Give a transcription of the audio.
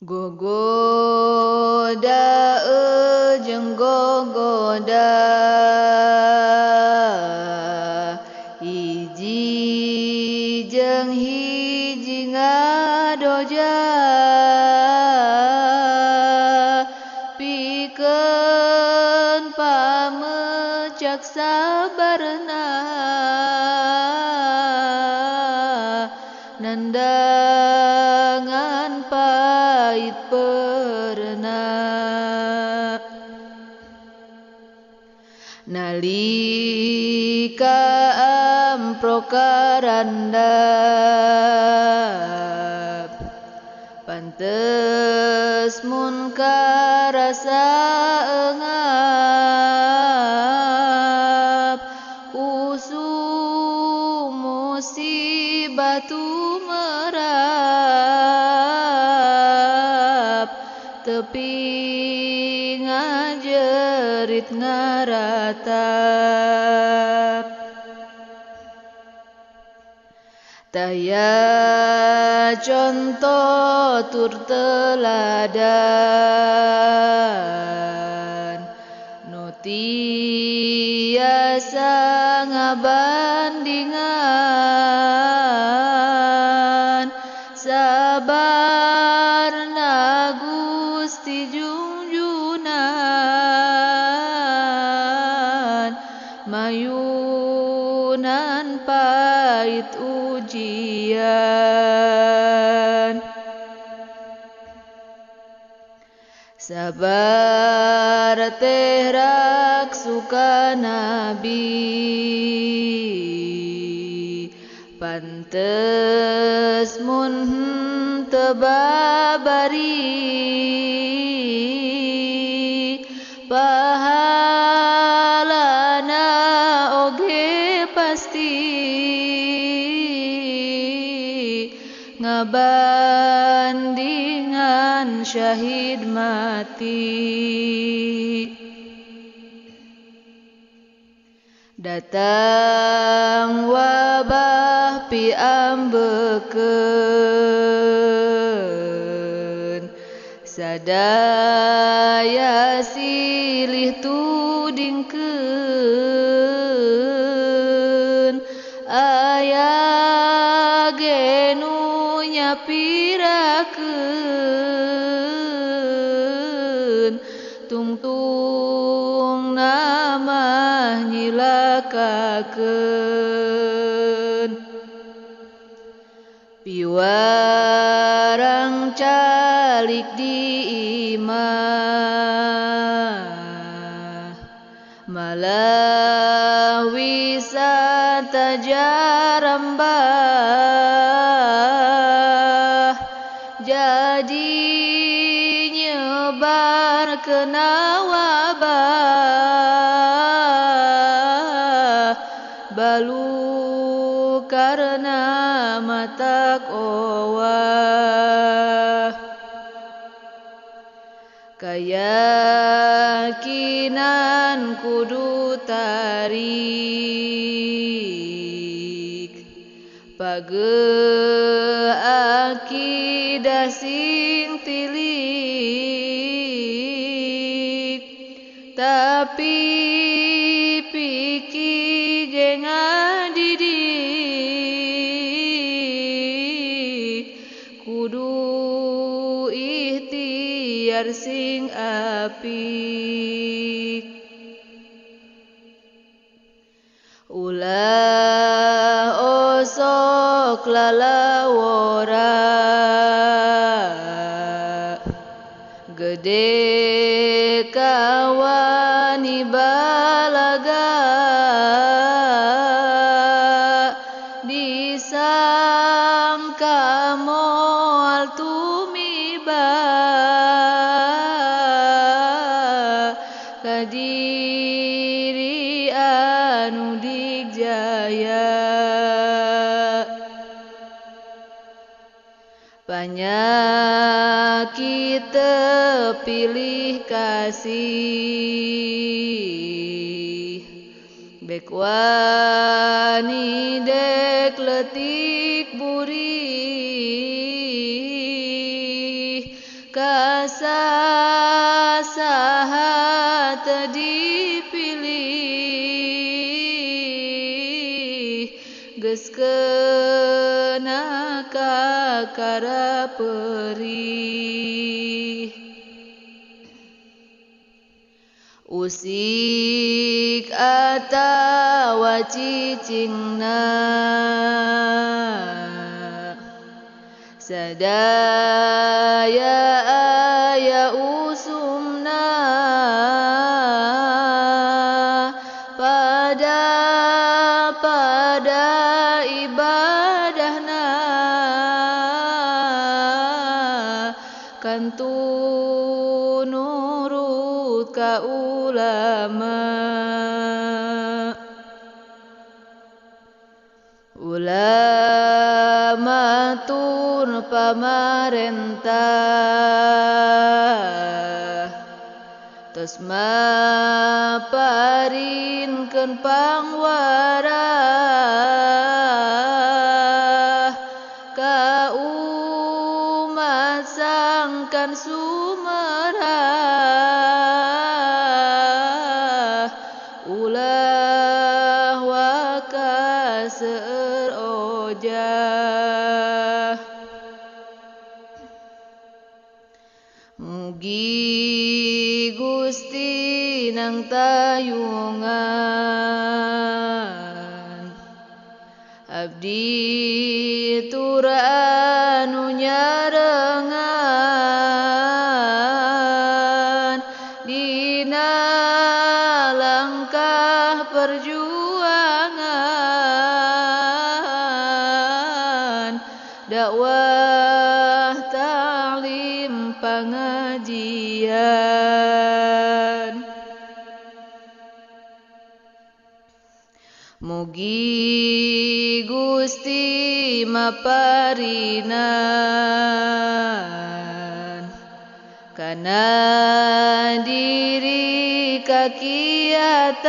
Gogoda jeung gogoda, hiji jeung hiji ngadoja, pikeun pamecak sabarna, nandangan pait pernah. Nalika amprok karandap, pantes mun karasa eungap, usum musibah tumerap, tepi ngajerit ngaratap. Taya contoh tur teladan, nu tiasa ngabandingan, sabarna Gusti Junjunan, mayunan pait ujian. Sabar teh rak suka nabi, pantes mun teu babari, pahalana oge pasti, ngabandingan syahid mati. Datang wabah piambekeun, sadaya silih tudingkeun, aya ge nu nyapirakeun, tungtung nama nyilakakeun. Piwarang calik di imah, malah wisata jarambah, jadi nyebar kena wabah, balu karena matak owah. Kayakinan kudu tarik, page akidah sing tilik, tapi pikir ge ngadidik, kudu ikhtiar sing apik. Ulah osok lalawora, gede kawani balaga, disangka moal tumiba, kadiri anu digjaya. Panyakit tepilih kasih, bek wani dek letik burih, Ka saha teu dipilih geus kena kakara perih. Usik atawa cicingna sadaya aya usumna pada pada ibadahna kantun nurut ka ulama. Ulama tur pamarentah tos maparinkeun pangwarah ka umat sangkan sumerah ulah waka seueur ojah. Mugi Gusti nang tayungan abdi tur anu nyarengan dina langkah perjuangan dakwah ta'lim pengajian. Mugi Gusti maparinan kana diri kakiatan.